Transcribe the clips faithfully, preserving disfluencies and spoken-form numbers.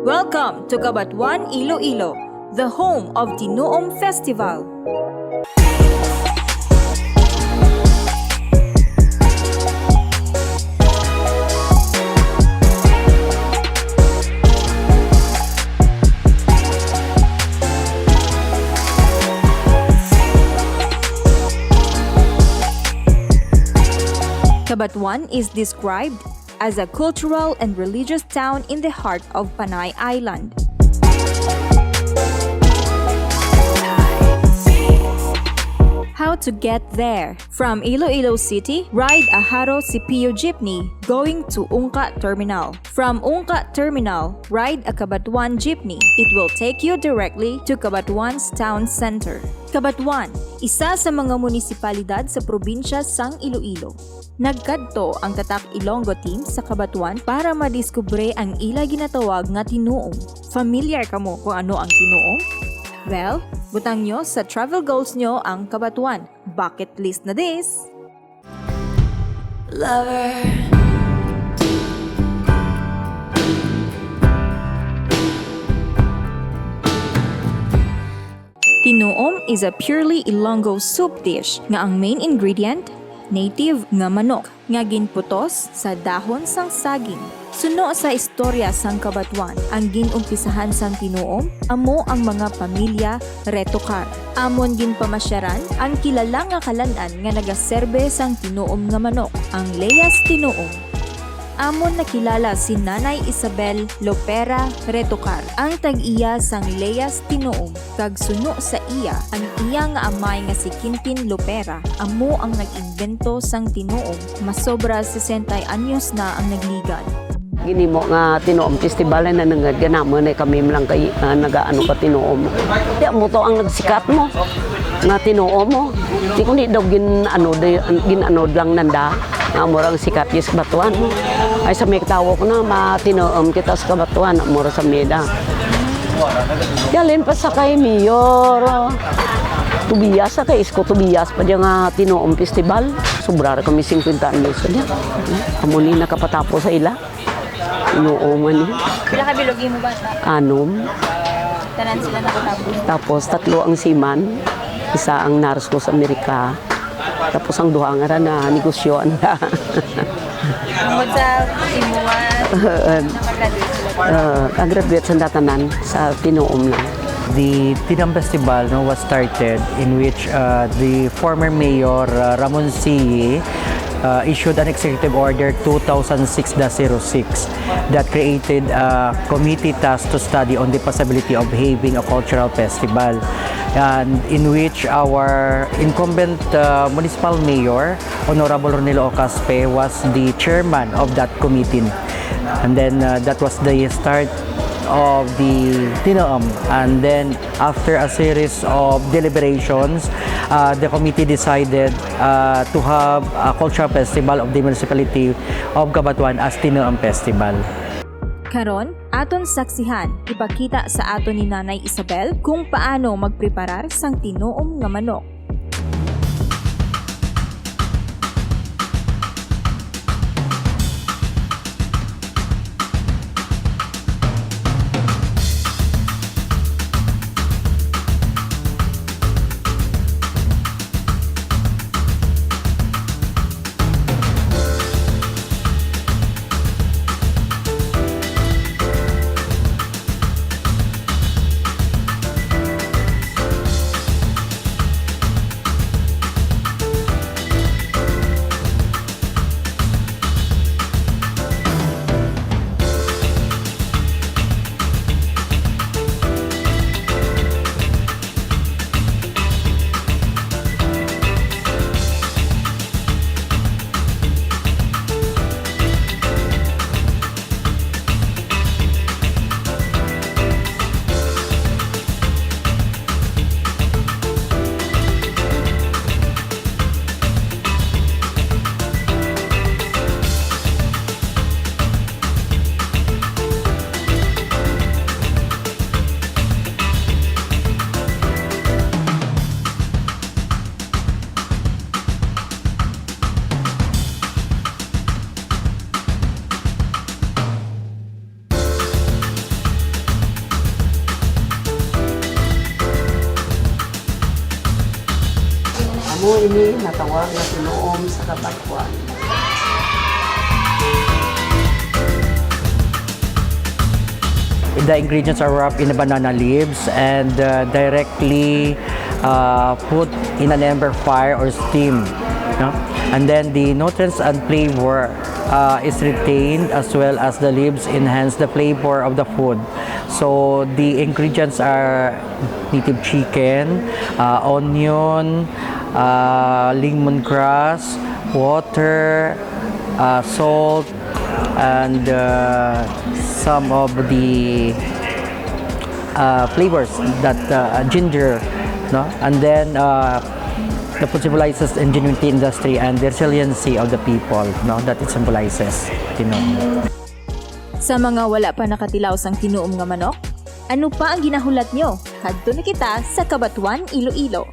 Welcome to Cabatuan, Iloilo, the home of Tinuom Festival. Cabatuan is described as a cultural and religious town in the heart of Panay Island. How to get there? From Iloilo City, ride a Jaro C P U jeepney going to Ungka Terminal. From Ungka Terminal, ride a Cabatuan jeepney. It will take you directly to Cabatuan's town center. Cabatuan, isa sa mga munisipalidad sa probinsya sang Iloilo. Nagkadto ang Tatak Ilonggo Team sa Cabatuan para madiskubre ang ila ginatawag nga tinuom. Familiar kamo kung ano ang tinuom? Well, butang nyo sa travel goals nyo ang Cabatuan. Bucket list na this! Lover. Tinuom is a purely Ilonggo soup dish nga ang main ingredient, native nga manok nga ginputos sa dahon sang saging. Suno sa istorya sang Cabatuan, ang gin-umpisahan sang tinuom amo ang mga pamilya Retocar. Amon ginpamasyaran ang kilala nga kalan-an nga nagaserbe sang tinuom nga manok, ang Leyas Tinuom. Amon nakilala si Nanay Isabel Lopera Retocar, ang tag-iya sang Leyas Tinuom, kag suno sa iya, ang iya nga amay nga si Quintin Lopera amo ang nag-imbento sang tinuom. Masobra sesenta anyos na ang nagligad. Ginimo nga tinuom festival na nanangad nga namon ay kami lang kay, ah, nagaano ka tinuom. Di amo to ang nagsikat mo nga tinuom mo. Di kundi daw gin-ano, di, gin-ano lang nanda. Nga amo ra ang sikat is Cabatuan. Ay sa may tawo ko na matinuom kita sa Cabatuan, amo ra sa meda. Yalin pa sa kay Mayor. Tobias sa kay Isko Tobias pa diya nga tinuom festival. Sobra ra kami singkwenta anyos sa diya. Amo ni nakapatapos sa ila. Inuuman ni. Pila ka bilog imo bata? Anom. Tanan sila nakatapos? Tapos tatlo ang seaman, isa ang nurse ko sa Amerika. Tapos ang duha nga ra na negosyoan na. Tungod sa imo, ah, nakagraduate sila? Ah, ang graduate sa tanan sa tinuom lang. The Tinuom Festival, no, was started in which, uh, the former mayor, uh, Ramon Siye, uh, issued an executive order two thousand six dash zero six that created a committee tasked to study on the possibility of having a cultural festival, and in which our incumbent, uh, municipal mayor, Honorable Ronilo Ocaspe, was the chairman of that committee. And then, uh, that was the start of the Tinuom. And then, after a series of deliberations, uh, the committee decided, uh, to have a cultural festival of the municipality of Cabatuan as Tinuom Festival. Karon, aton saksihan, ipakita sa aton ni Nanay Isabel kung paano magpreparar sang tinuom nga manok. Ini natawag nga tinuom sa kabatuan. The ingredients are wrapped in the banana leaves and uh, directly uh, put in an ember fire or steam. No? And then the nutrients and flavor uh, is retained, as well as the leaves enhance the flavor of the food. So the ingredients are native chicken, uh, onion, uh, lemongrass, water, uh, salt, and uh, some of the uh, flavors that uh, ginger, no? And then uh, the food symbolizes ingenuity, industry, and the resiliency of the people, no? That it symbolizes, you know. Sa mga wala pa nakatilaw sang tinuom nga manok, ano pa ang ginahulat nyo? Kadto na kita sa Kabatuan, Iloilo.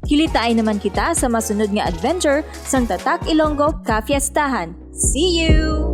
Kilitaay naman kita sa masunod nga adventure sang Tatak Ilonggo Kafiestahan. See you!